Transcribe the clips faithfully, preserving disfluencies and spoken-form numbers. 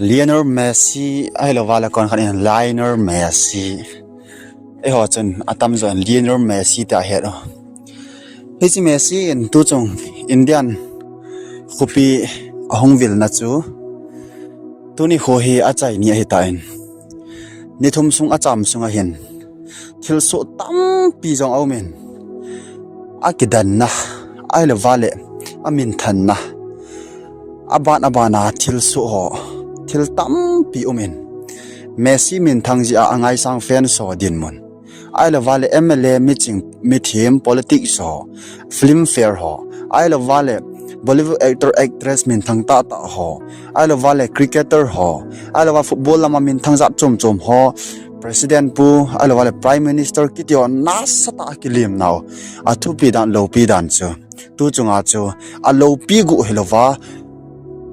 Lionel Messi, ahilouva le konkhat in Lionel Messi. Eiho chun atamjo in Lionel Messi tia het u. Hiche Messi in tuchung Indian khopi ahung vilna chu tuni kho hi achai ni ahitan, ni thum sung acham sunga hin thilsoh tampi jong aumin, akidanna, ahilouva le aminthanna, aban abana thilsoh ho, thil tampi umin, Messi minthang jeh a angaisang fans ho dinmun, ahilouva le M L A, miching, mithem, politics ho, filmfare ho, ahilouva le Bollywood actor actress minthang tahtah ho, ahilouva le cricketer ho, ahilouva football lama minthang jat chom chom ho, president pu, ahilouva le prime minister kiti ho, nasatah a kilimnau, athupi dan, loupi dan chu, tuchunga chu aloupi guh hilouva,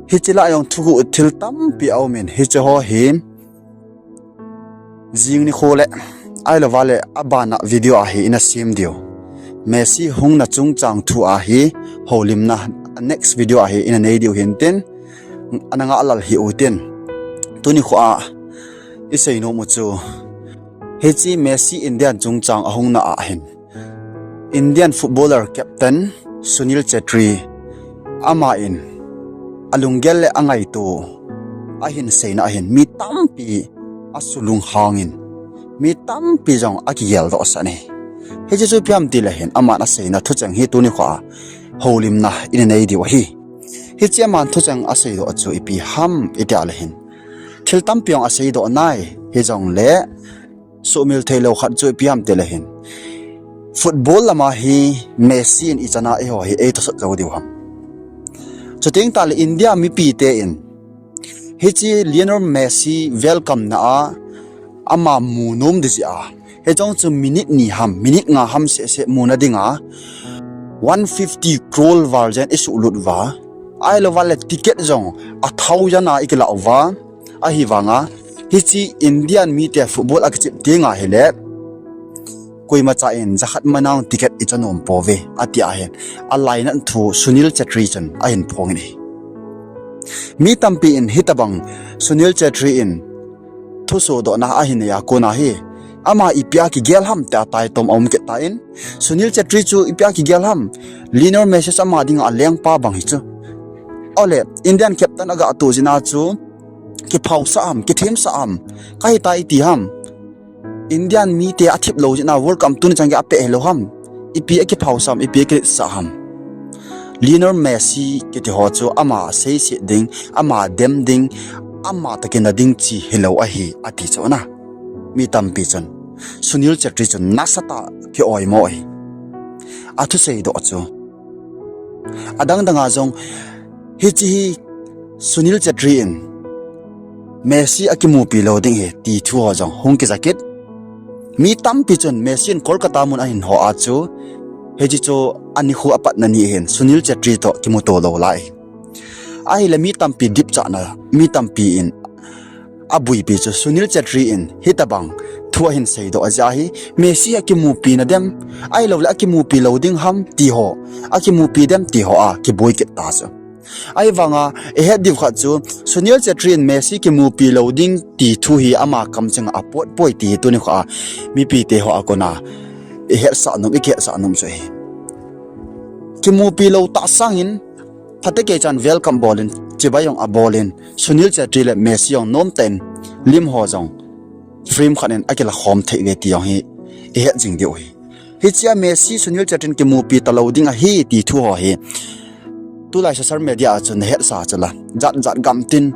hiche lah a jong thuguh thil tampi aumin, hiche ho hi jing nikho le, ahilouva le abana video a hi ina sem diu, Messi hungna chungchang thu a hi houlimna next video a hi ina nei diu hintin, ana ngah lal hih utin, tuni kho a isei nom u chu, hiche Messi Indian chungchang ahungna a hin Indian footballer captain Sunil Chhetri, aman alunggel le angaito ahin seina ahin mi tampi asulunghangin, mi tampi jong akigeldohsah in ahi. Hiche chu ipi ham tile hin, aman aseina thucheng hi tuni kho a houlimna ina nei diu ahi. Hiche aman thucheng aseidoh chu ipi ham itile hin, thil tampi jong aseidoh nai, hijongle suhmil theilou khat chu ipi ham tile hin, football lama hi Messi in ichan a eiho hi eitosot jou diu ham? Chuteng tahle India mipite in hiche Lionel Messi welcome na a ama mu nom ding jeh a, hicheng chu minute ni ham, minute nga ham seh seh muna dinga one fifty crore val jen isuhlut uva, ahilouva le ticket jong a thousand a ikilah uva, ahivanga hiche Indian mite football akichep tenga hile koimacha in jakhat mana ticket icha nom pouve, ati ahin, alainat thu Sunil Chhetri chun ahin phongin ahi. Mi tampi in hitobang Sunil Chhetri in thusodohna ahin nei a kona hi, ama ipi a kigel ham tia taitom aum kit tan, Sunil Chhetri chu ipi a kigel ham, Lionel Messi ama dinga alengpa bang hi chu, ole Indian captain agatoh jeh a chu kiphaosah ham, kithemsah ham, kahitai iti ham, Indian mite athip lou jeh a World Cup tuni chan gei apeh hilou ham, ipi akiphaosah ham, ipi akiletsah ham? Lionel Messi kiti ho chu ama seiset ding, ama dem ding, ama toh kina ding chi hilou ahi, ati chu na. Mi tampi chun Sunil Chhetri chun nasatah a kioimo ahi, athuseidoh chu. Adang danga jong hiche hi Sunil Chhetri in Messi akimupi lou ding ahi ti thu ho jong hung kija kit. Mi tampi chun Messi in Kolkata mun ahin ho a chu, hiche chu anikho apatna ni ahin, Sunil Chhetri toh kimuto lou lai. Ahile mi tampi dipchatna, mi tampi in abuipi chu Sunil Chhetri in hitobang thu ahin seidoh jeh a hi, Messi akimupina dem, ahilouleh akimupi lou ding ham ti ho, akimupi dem ti ho a kiboi kit ta chu. Ahivanga ihet diu khat chu, Sunil Chhetri in Messi kimupi lou ding ti thu hi ama kamcheng a apotpoi ti hi tuni kho a mipite ho a kona ihetsah nom, ikihetsah nom chu ahi. Kimupi lou tah sangin, phatecha in welcome bolin, chibai jong abolin, Sunil Chhetri le Messi jong nomtah in lim ho jong frame khat in akilakhom thei uve ti jong hi ihet jing diu ahi. Hiche a Messi, Sunil Chhetri in kimupi talou ding ahi ti thu ho hi tulai social media a chun nahetsa chu la, jatjat gamtin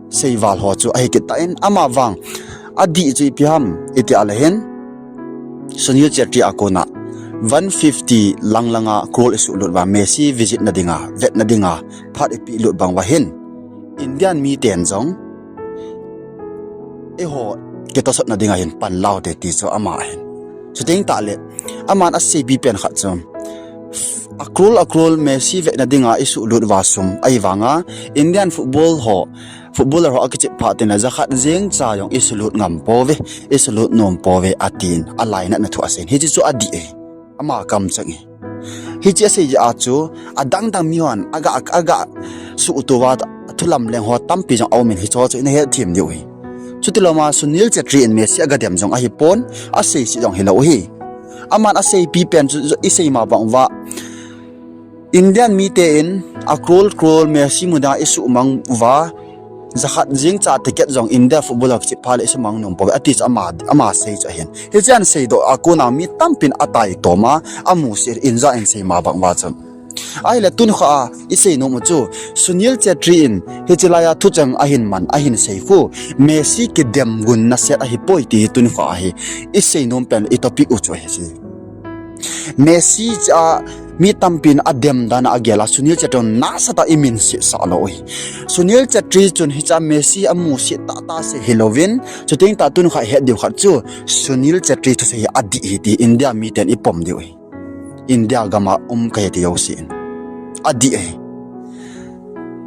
seival ho chu ahi kit tan, amavang adih chu ipi ham itia le hin, Sunil Chhetri a kona one fifty lang langa crore isuhlut uva Messi visit na dinga, vetna dinga phat ipehlut bang uva hin, Indian miten jong eiho kitosotna dinga hin pan laute ti chu ama ahin. Chuteng tahle, aman aseipi pen khat chu, a crore a crore Messi vetna dinga isuhlut uva sum ahivanga Indian football ho, footballer ho akichep phat tengle jakhat jeng cha jong isuhlut ngam pouve, isuhlut nom pouve atin alainatna thu asei in. Hiche chu adih e, ama kamcheng e. Hiche asei jeh a chu adangdang mihon aga, aga suhto uva, thulam leng ho tampi jong aumin hicheho chu ina hetthem diu ahi. Chuti louma Sunil Chhetri in Messi aga dem jong ahipon, asei sih jong hilou ahi. Aman aseipi pen chu isei ma bang uva Indian mite in a crore crore Messi mudang isuhmang uva, jakhat jeng cha ticket jong India football a kichep phat le isumang nom pouve ati chu ama, ama sei chu ahin. Hiche asei doh a kona mi tampin atai toma, amusit in ja in sei ma bang uva chu. Ahile tunikho a isei nom u chu, Sunil Chhetri in hiche laiya thucheng ahin man, ahin sei khu, Messi kidem gun naset ahipoi ti hi tunikho a hi isei nom pen i topic u chu ahi. Messi cha mi tampin adem dan a agel a Sunil Chhetri nasatah a imin setsah lou ahi. Sunil Chhetri chun hiche Messi amusit tahtah sei hilouvin, chuteng tah tunikho a het diu khat chu, Sunil Chhetri thusei hi adih ahi ti India miten ipom diu ahi. India gam a um kahi ti jousen, adih ahi.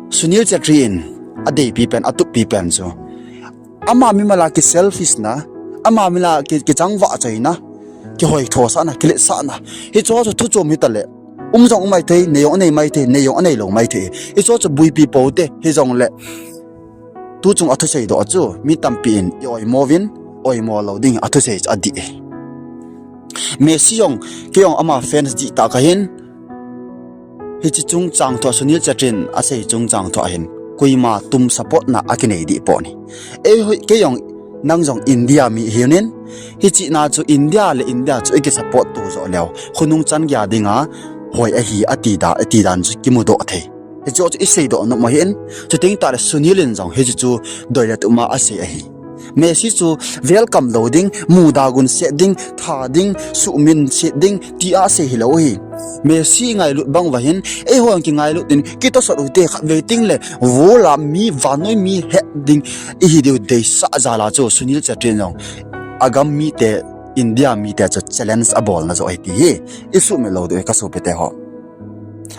Sunil Chhetri in adeipi pen, atuppi pen chu, ama mimal a ki selfish na, ama mimal a ki, kichang vahchoina, kihoithosahna, kiletsahna, hicheho chu thuchom hitale, um jong um maithei, nei jong anei maithei, nei jong anei lou maithei. Hicheho chu boipi poute, hijongle tuchung a thusei doh chu mi tampi in i oimo uvin, oimo lou ding a thusei chu adih ahi. Messi jong, kei jong ama fans dihtah kahin, hiche chungchang thua Sunil Chhetri in asei chungchang thua hin koima tum support na akinei deh pon ahi. Eihoi, kei jong, nang jong India mi ihiuvin, hiche na chu India le India chu iki support to joh leu, khonung chan geiya dinga hoi ahi ati da, ati dan chu kimudoh thei. Hicheho chu isei doh nom u ahin, chuteng tah le Sunil in jong hiche chu doi le tup ma asei ahi. Messi chu welcome lou ding, muda gun set ding, tha ding, suhmin set ding, tia asei hilou ahi. Messi ngailut bang uva hin, eiho jong kingailut in, kitosot ute khatvei tengle, world a mi, vannoi mi het ding, ihi diu deisah jal a chu Sunil Chhetri in jong, agam mite, India mite chu challenge abolna joh ahi ti hi isuhmil lou diu ahi kasopite ho.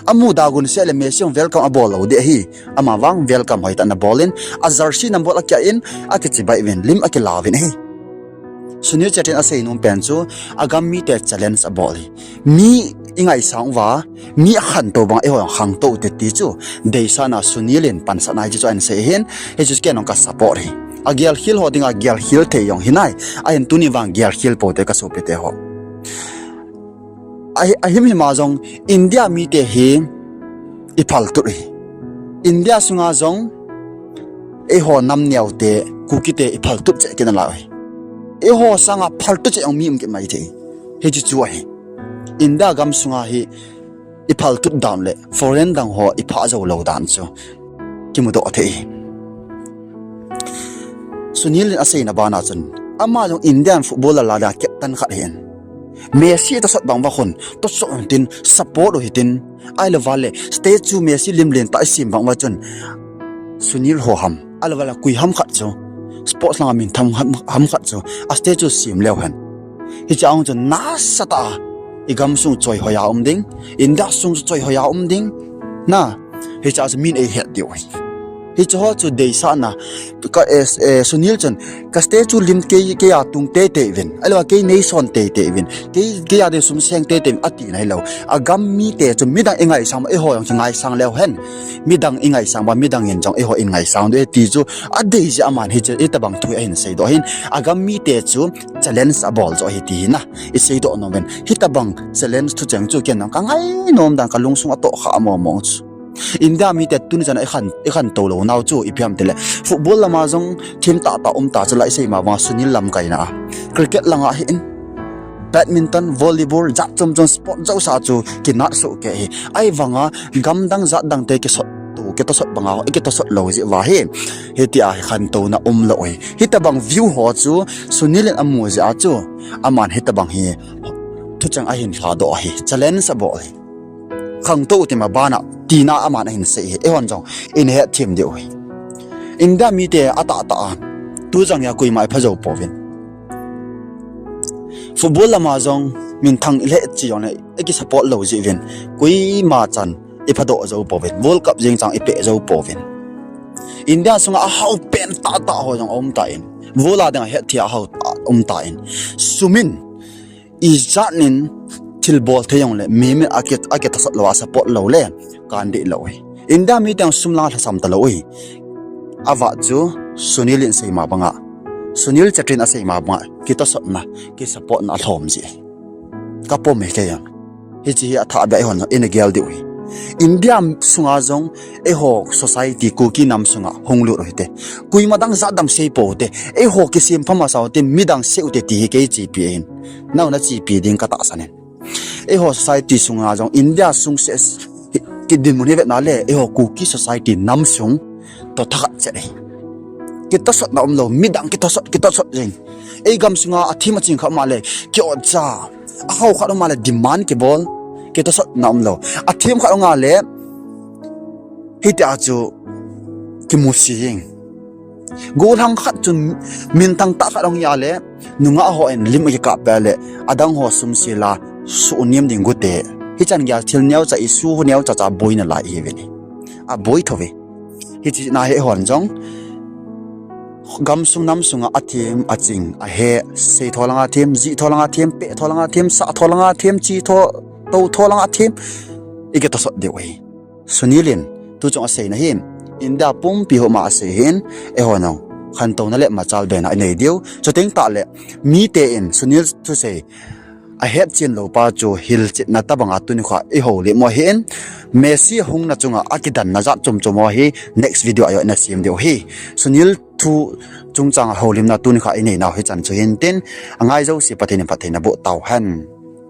Amuda gun set le Messi jong welcome abol lou ding ahi. Amavang welcome hoitah in abol in, a jersey number akiah in, akichibai uvin, lim akilauvin ahi. Sunil Chhetri in asei nom pen chu, agam mite challenge abol ahi. Mi ingaisang uva, mi akhantou bang eiho jong khangtou ute ti chu, deisahna Sunil in pansatna hiche chu ahin sei ahin, hiche chu ken jong ka support ahi. Agelkhel ho dinga gelkhel thei jong hinai, ahin tuni vang gelkhel poute kasopite ho. Ahi, ahimhim a jong India mite hi iphaltut ahi. India sunga jong eiho nam neote, Kukite iphaltut cheh kit nalai ahi. Eiho sanga phaltut cheh jong mi um kit maithei. Hiche chu ahi. India gam sunga hi iphaltut dan le foreign dang ho iphah jou lou dan chu kimudoh thei ahi. Sunil in aseina bana chun, ama jong Indian football a la dia captain khat ahin, Messi tosot bang uva khun tosot u hitin, support u hitin, ahilouva le statue Messi lim lentah isem bang uva chun, Sunil ho ham, ahilouva le koi ham khat chu, sports langa minthang ham, ham khat chu a statue sem leu hen, hiche a hung chun nasatah a igamsung choihoiya um ding, India sung chu choihoiya um ding, na, hiche a chu min eihet diu ahi. Hicheho chu deisahna, ka, eh, eh, Sunil chun, ka statue lim kei, keiya tung teitei uvin, ahilouva kei neison teitei uvin, kei, keiya ding sum seng teitei uvin atina hilou, agam mite chu midang ingaisang uva eiho jong chu ngaisang leu hen, midang ingaisang uva midang in jong eiho in ngaisang diu ahi ti chu adei jeh a aman hiche, hitobang thu ahin seidoh ahin, agam mite chu challenge abol joh ahi ti hi na, iseidoh nom uvin, hitobang challenge thucheng chu ken jong kangai nom dan, kalungsung atohkhah mong mong chu. India mite tuni chan a ikhan, ikhantou lou nau chu ipi ham tile, football lama jong thim tahtah um ta chu la isei ma banga Sunil lamkaina a, cricket langa ahin, badminton, volleyball, jat chom chom sport jouse chu kinat soh kei ahi. Ahivanga gamdang jatdangte kisottou, kitosot banga ikitosot lou jeh uva hi, hitia hi khantouna umlou ahi. Hitobang view ho chu Sunil in amu jeh a chu, aman hitobang hi thucheng ahin lhadoh ahi, challenge abol ahi. Khangtou utim abana, tina aman ahin sei ahi, eihon jong ihethem diu ahi. India mite atahtah a, tu jang a koima ipha jou pouvin. Football lama jong minthang ilheh che jongle, iki support lou jeh uvin, koima chan iphadoh jou pouvin, World Cup jeng chang ipeh jou pouvin. India sunga ahao pen tahtah ho jong aumtan, world a dinga hetthei a ahao umtan, sumin, ijat in thilbol thei jongle, mimin aki, akitosot lou a support lou le, kandih lou ahi. India miten sum langa lhasam talou hi. Avah chu Sunil in asei ma banga, Sunil Chhetri in asei ma banga kitosotna, kisupportna alhom ji. Kapom e kei jong. Hiche hi athah beh a eihon ina gel diu hi. India sunga jong eiho society Kuki nam sunga hung lut u hite. Koima dang jat dang seipou hite. Eiho kisem pha masa u hite, midang sei u hite ti hi kei chepi ahin. Nangho nachepi ding katahsan in. Eiho society sunga jong India sung seh kidinmun hi vetna le eiho Kuki society nam sung toh thakhat chet ahi. Kitosotna umlou, midang kitosot, kitosot jeng. Eigam sunga athem aching khat um a le, ki-otcha, ahao khat um a le demand kibol, kitosotna umlou. Athem khat um a le, hitia chu kimusi jeng. Gollhang khat chun minthang tah khat ahung hi a le, nungah hon lim akikap peh le, adang ho sum sela suhnem ding gute. Hichan geiya thil neocha, issue neocha cha boina lai ihiuvin. Aboi thouve. Hiche na hi eihon jong gamsung namsunga athem aching ahe, sei tho langa them, jih tho langa them, peh tho langa them, sah tho langa them, che tho, tou tho langa them, ikitosot diu ahi. Sunil in tuchung aseina hin, India pumpi homa asei hin, eihon jong khantouna le machal bena inei diu. Chuteng tahle, mite in Sunil thusei ahetchen lou pa chu hilchetna tobanga tunikhoa ihoulim u ahin, Messi ahungna chunga akidanna jat chom chom ho hi next video a jong ina sem diu ahi. Sunil thu chungchanga houlimna tunikhoa ineinau hichan chu hintin, angai jouse Pathen in phattheina boh tauhen.